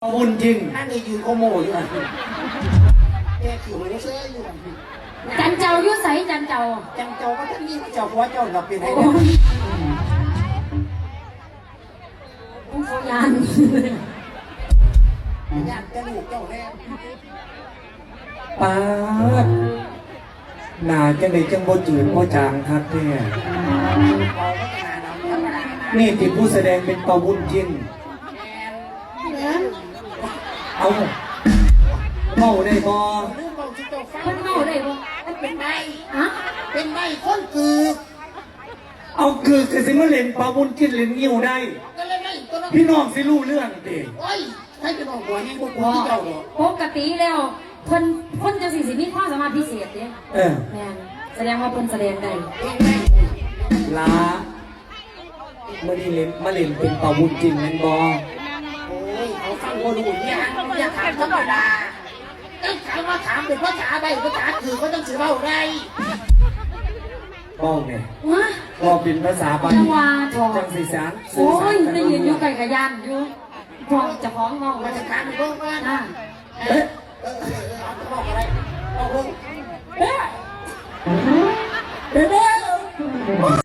ບຸນຈິນ ນາງເອກຢືນໂຄໂມຢູ່ຫັ້ນ ແກຄືຫູເຊີຢູ່ຫັ້ນ ຈັນເຈົ້າຢູ່ໃສ? ຈັນເຈົ້າ ຈັນເຈົ້າກໍທັງນີ້ ເຈົ້າຜົວເຈົ້າລະເປັນໃຫ້ ໂອ້ຍ ເຂົາຢ້ານ ຢ້ານແຕ່ລູກເຈົ້າແລ້ວ. ປາດ ໜ້າຈັ່ງໃດຈັ່ງບໍ່ຈືດບໍ່ຈາງຄັກແທ້. ນີ້ຕິຜູ້ສະແດງເປັນປາວຸນຈິນ. ເອົ້າ ເວົ້າໄດ້ບໍ່? ເພິ່ນເວົ້າໄດ້ບໍ່? ມັນເປັນໃບ້ ຮະ? ເປັນໃບ້ຄົນກືກ. ເອົາ ກືກກໍຊິມາເຫຼັ້ນປາວຸນຈິນເຫຼັ້ນງິ້ວໄດ້ ກໍເຫຼັ້ນໄດ້ຕົວະ ພີ່ນ້ອງຊິຮູ້ເລື່ອງຕິ? ໂອ້ຍ ໃຜເປັນນ້ອງບໍ່ຍັງບໍ່ປົວຄືເຈົ້າດອກ. ປົກກະຕິແລ້ວເພິ່ນ ຄົນຈັ່ງຊີ້ຊິມີຄວາມສາມາດພິເສດເດ້. ເອີ ແມ່ນ ສະແດງວ່າເພິ່ນສະແດງໄດ້. ຫຼ້າ ມື້ນີ້ເຫຼັ້ນ ມາເຫຼັ້ນເປັນປາວຸນຈິນແມ່ນບໍ່? ໂອ້ຍ ເຂົາຟັງບໍ່ຮູ້ອີຫຍັງ ຢ່າຖາມທຳມະດາ. ເອີ ຖາມວ່າຖາມເປັນພາສາໃບ້ ພາສາຄືເຂົາຈັ່ງຊິເວົ້າໄດ້. ເວົ້າແດ່ ຮະ? ເວົ້າເປັນພາສາໃບ້ ຈັ່ງວ່າເຖາະ ຈັ່ງສື່ສານ ໂອ້ຍ ສື່ສານກັນ ໄດ້ຍິນຢູ່ໄກກະຢ້ານຢູ່ ພວກເຈົ້າຂອງເວົ້າ ມາຈາກທາງນີ້ເບິ່ງກ່ອນ ອ່າ ເອີ ເອີ